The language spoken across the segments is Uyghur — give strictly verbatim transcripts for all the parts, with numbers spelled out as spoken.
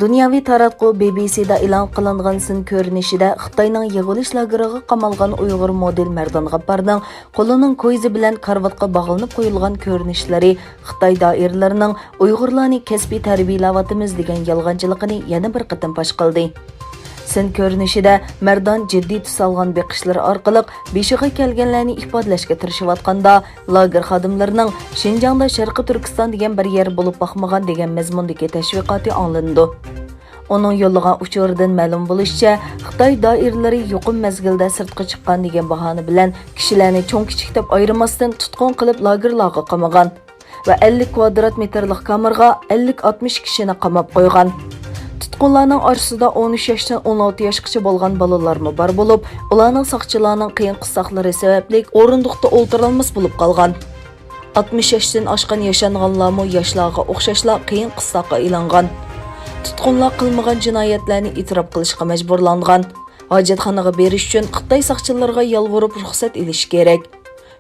دۇنياۋى تاراتقۇ بى بى سىدا ئېلان قىلىنغان سىن كۆرۈنۈشىدە خىتاينىڭ يىغىۋېلىش لاگېرىغا قامالغان ئۇيغۇر مودېل مەردان غاپپارنىڭ قولىنىڭ كويزا بىلەن كارىۋاتقا باغلىنىپ قويۇلغان كۆرۈنۈشلىرى خىتاي دائىرىلىرىنىڭ ئۇيغۇرلارنى كەسپىي تەربىيەلەۋاتىمىز دېگەن يالغانچىلىقىنى يەنە بىر قېتىم پاش قىلدى. سىن كۆرۈنۈشىدە مەردان جىددىي تۈس ئالغان بېقىشلىرى ئارقىلىق بېشىغا كەلگەنلەرنى ئىپادىلەشكە تىرىشىۋاتقاندا، لاگېر خادىملىرىنىڭ شىنجاڭدا شەرقىي تۈركىستان دېگەن بىر يەر بولۇپ باقمىغان دېگەن مەزمۇندىكى تەشۋىقاتى ئاڭلىنىدۇ. ئۇنىڭ يوللىغان ئۇچۇرىدىن مەلۇم بولۇشىچە، خىتاي دائىرىلىرى يۇقۇم مەزگىلىدە سىرتقا چىققان دېگەن باھانە بىلەن كىشىلەرنى چوڭ-كىچىك دەپ ئايرىماستىن تۇتقۇن قىلىپ لاگېرلارغا قامىغان ۋە ئەللىك كۋادرات مېتىرلىق كامېرغا ئەللىك ئاتمىش كىشىنى قاماپ قويغان. تۇتقۇنلارنىڭ ئارىسىدا ئون ئۈچ ياشتىن ئون ئالتە ياشقىچە بولغان بالىلارمۇ بار بولۇپ، ئۇلارنىڭ ساقچىلارنىڭ قىيىن قىستاقلىرى سەۋەبلىك ئورۇندۇقتا ئولتۇرالماس بولۇپ قالغان. ئاتمىش ياشتىن ئاشقان ياشانغانلارمۇ ياشلارغا ئوخشاشلا قىيىن قىستاققا ئېلىنغان. تۇتقۇنلار قىلمىغان جىنايەتلەرنى ئېتىراپ قىلىشقا مەجبۇرلانغان. ھاجەتخانىغا بېرىش ئۈچۈن خىتاي ساقچىلىرىغا يالۋۇرۇپ رۇخسەت ئېلىش كېرەك.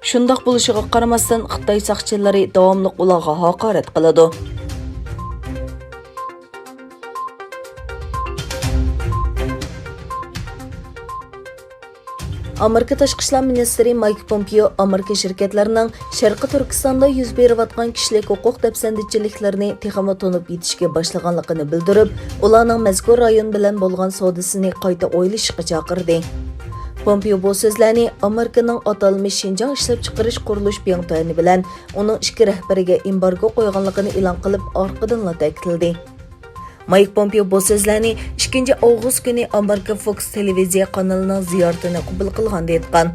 شۇنداق بولۇشىغا قارىماستىن، خىتاي ساقچىلىرى داۋاملىق ئۇلارغا ھاقارەت قىلىدۇ. ئامېرىكا تاشقى ئىشلار مىنىستىرى مايك پومپېئو ئامېرىكا شىركەتلىرىنىڭ شەرقىي تۈركىستاندا يۈز بېرىۋاتقان كىشىلىك ھوقۇق دەپسەندىچىلىكلىرىنى تېخىمۇ تونۇپ يېتىشكە باشلىغانلىقىنى بىلدۈرۈپ، ئۇلارنىڭ مەزكۇر رايون بىلەن بولغان سودىسىنى قايتا ئويلىشىشقا چاقىردى. پومپېئو بۇ سۆزلەرنى ئامېرىكىنىڭ ئاتالمىش شىنجاڭ ئىشلەپچىقىرىش قۇرۇلۇش بىڭتۈەنى بىلەن ئۇنىڭ ئىككى رەھبىرىگە ئېمبارگو قويغانلىقىنى ئېلان قىلىپ ئارقىدىنلا تەكىتلىدى. مايك پومپېئو بۇ سۆزلەرنى ئىككىنچى ئاۋغۇست كۈنى ئامېرىكا فوكس تېلېۋىزىيە قانىلىنىڭ زىيارىتىنى قوبۇل قىلغاندا ئېيتقان.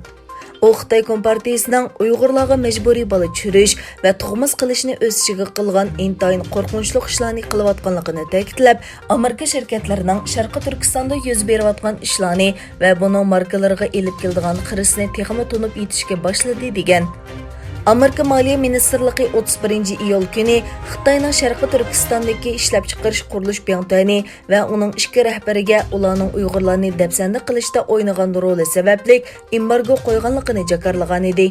ئۇ خىتاي كومپارتىيىسىنىڭ ئۇيغۇرلارغا مەجبۇرىي بالا چۈشۈرۈش ۋە تۇغماس قىلىشنى ئۆز ئىچىگە قىلغان ئىنتايىن قورقۇنچلۇق ئىشلارنى قىلىۋاتقانلىقىنى تەكىتلەپ، ئامېرىكا شىركەتلىرىنىڭ شەرقىي تۈركىستاندا يۈز بېرىۋاتقان ئىشلارنى ۋە بۇنىڭ ماركىلىرىغا ئېلىپ كېلىدىغان خىرىسنى تېخىمۇ تونۇپ يېتىشكە باشلىدى، دېگەن. ئامېرىكا مالىيە مىنىستىرلىقى ئوتتۇز بىرىنچى ئىيۇل كۈنى خىتاينىڭ شەرقىي تۈركىستاندىكى ئىشلەپچىقىرىش قۇرۇلۇش بىڭتۈەنى ۋە ئۇنىڭ ئىككى رەھبىرىگە ئۇلارنىڭ ئۇيغۇرلارنى دەپسەندە قىلىشتا ئوينىغان رولى سەۋەبلىك ئېمبارگو قويغانلىقىنى جاكارلىغانىدى.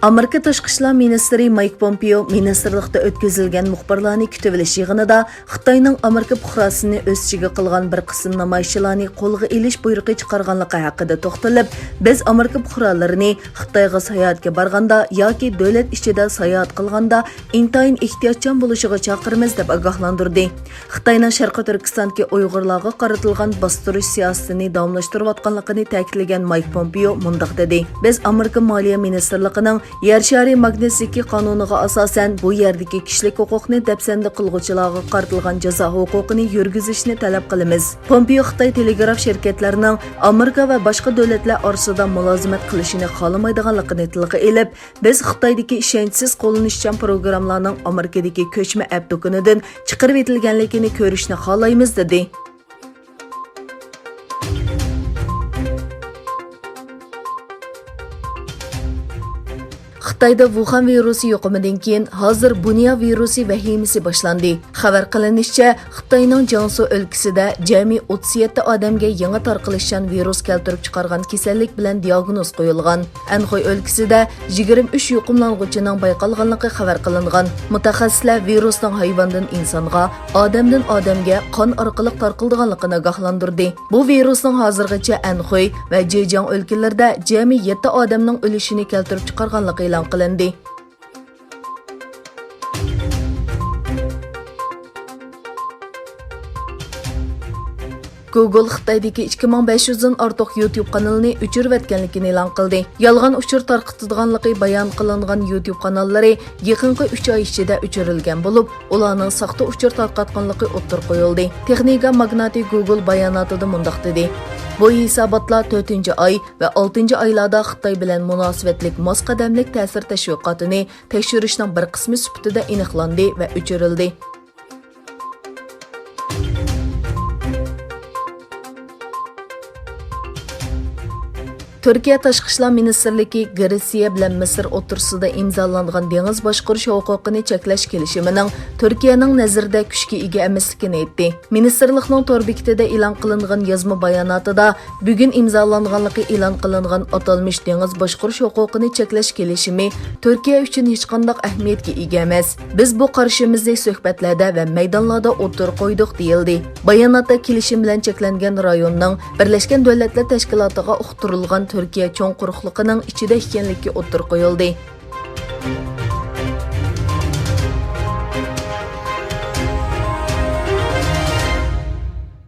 ئامېرىكا تاشقى ئىشلار مىنىستىرى مايك پومپېئو مىنىستىرلىقتا ئۆتكۈزۈلگەن مۇخبىرلارنى كۈتۈۋېلىش يىغىنىدا خىتاينىڭ ئامېرىكا پۇقراسىنى ئۆز ئىچىگە قىلغان بىر قىسىم نامايىشچىلارنى قولغا ئېلىش بۇيرۇقى چىقارغانلىقى ھەققىدە توختىلىپ، بىز ئامېرىكا پۇقرالىرىنى خىتايغا ساياھەتكە بارغاندا ياكى دۆلەت ئىچىدە ساياھەت قىلغاندا ئىنتايىن ئېھتىياتچان بولۇشىغا چاقىرىمىز، دەپ ئاگاھلاندۇردى. خىتاينىڭ شەرقىي تۈركىستاندىكى ئۇيغۇرلارغا قارىتىلغان باستۇرۇش سىياسىتىنى داۋاملاشتۇرۇۋاتقانلىقىنى تەكىتلىگەن مايك پومپېئو مۇنداق دېدى: بىز ئامېرىكا مالىيە مىنىستىرلىقىنىڭ يەر شارى ماگنىتسكىي قانۇنىغا ئاساسەن، بۇ يەردىكى كىشىلىك ھوقۇقنى دەپسەندە قىلغۇچىلارغا قارىتىلغان جازا ھوقۇقىنى يۈرگۈزۈشنى تەلەپ قىلىمىز. پومپېئو خىتاي تېلېگراف شىركەتلىرىنىڭ ئامېرىكا ۋە باشقا دۆلەتلەر ئارىسىدا مۇلازىمەت قىلىشىنى خالىمايدىغانلىقىنى تىلغا ئېلىپ، بىز خىتايدىكى ئىشەنچسىز قوللىنىشچان پروگراممىلارنىڭ ئامېرىكىدىكى كۆچمە ئەپ دۇكىنىدىن چىقىرىۋېتىلگەنلىكىنى كۆرۈشنى خالايمىز، دېدى. خىتايدا ۋۇخەن ۋىرۇسى يۇقۇمىدىن كېيىن، ھازىر بۇنيا ۋىرۇسى ۋەھىمىسى باشلاندى. خەۋەر قىلىنىشىچە، خىتاينىڭ جياڭسۇ ئۆلكىسىدە جەمئىي ئوتتۇز يەتتە ئادەمگە يېڭى تارقىلىشچان ۋىرۇس كەلتۈرۈپ چىقارغان كېسەللىك بىلەن دىياگنوز قويۇلغان. ئەنخۇي ئۆلكىسىدە يىگىرمە ئۈچ يۇقۇملانغۇچىنىڭ بايقالغانلىقى خەۋەر قىلىنغان. مۇتەخەسسىسلەر ۋىرۇسنىڭ ھايۋاندىن ئىنسانغا، ئادەمدىن ئادەمگە قان ئارقىلىق تارقىلىدىغانلىقىنى ئاگاھلاندۇردى. بۇ ۋىرۇسنىڭ ھازىرغىچە ئەنخۇي ۋە جېجياڭ ئۆلكىلىرىدە جەمئىي يەتتە ئادەمنىڭ ئۆلۈشىنى كەلتۈرۈپ چىقارغانلىقى ئېلان قىلىندى. گوگول خىتايدىكى ئىككى مىڭ بەش يۈزدىن ئارتۇق يۇتيۇب قانىلىنى ئۆچۈرۈۋەتكەنلىكىنى ئېلان قىلدى. يالغان ئۇچۇر تارقىتىدىغانلىقى بايان قىلىنغان يۇتيۇب قاناللىرى يېقىنقى ئۈچ ئاي ئىچىدە ئۆچۈرۈلگەن بولۇپ، ئۇلارنىڭ ساختا ئۇچۇر تارقاتقانلىقى ئوتتۇرىغا قويۇلدى. تېخنىكا ماگناتى گوگول باياناتىدا مۇنداق دېدى: بۇ ھېساباتلار تۆتىنچى ئاي ۋە ئالتىنچى ئايلاردا خىتاي بىلەن مۇناسىۋەتلىك ماس قەدەملىك تەسىر تەشۋىقاتىنى تەكشۈرۈشنىڭ بىر قىسمى سۈپىتىدە ئېنىقلاندى ۋە ئۆچۈرۈلدى. تۈركىيە تاشقى ئىشلار مىنىستىرلىكى گرېتسىيە بىلەن مىسىر ئوتتۇرىسىدا ئىمزالانغان دېڭىز باشقۇرۇش ھوقۇقىنى چەكلەش كېلىشىمىنىڭ تۈركىيەنىڭ نەزىرىدە كۈچكە ئىگە ئەمەسلىكىنى ئېيتتى. مىنىستىرلىقنىڭ تور بېكىتىدە ئېلان قىلىنغان يازما باياناتىدا، بۈگۈن ئىمزالانغانلىقى ئېلان قىلىنغان ئاتالمىش دېڭىز باشقۇرۇش ھوقۇقىنى چەكلەش كېلىشىمى تۈركىيە ئۈچۈن ھېچقانداق ئەھمىيەتكە ئىگە ئەمەس. بىز بۇ قارىشىمىزنى سۆھبەتلەردە ۋە مەيدانلاردا ئوتتۇرىغا قويدۇق، دېيىلدى. باياناتتا كېلىشىم بىلەن چەكلەنگەن رايوننىڭ بىرلەشكەن دۆلەتلەر تەشكىلاتىغا ئۇقتۇرۇلغان تۈركىيە چوڭ قۇرۇقلۇقىنىڭ ئىچىدە ئىكەنلىكى ئوتتۇرىغا قويۇلدى.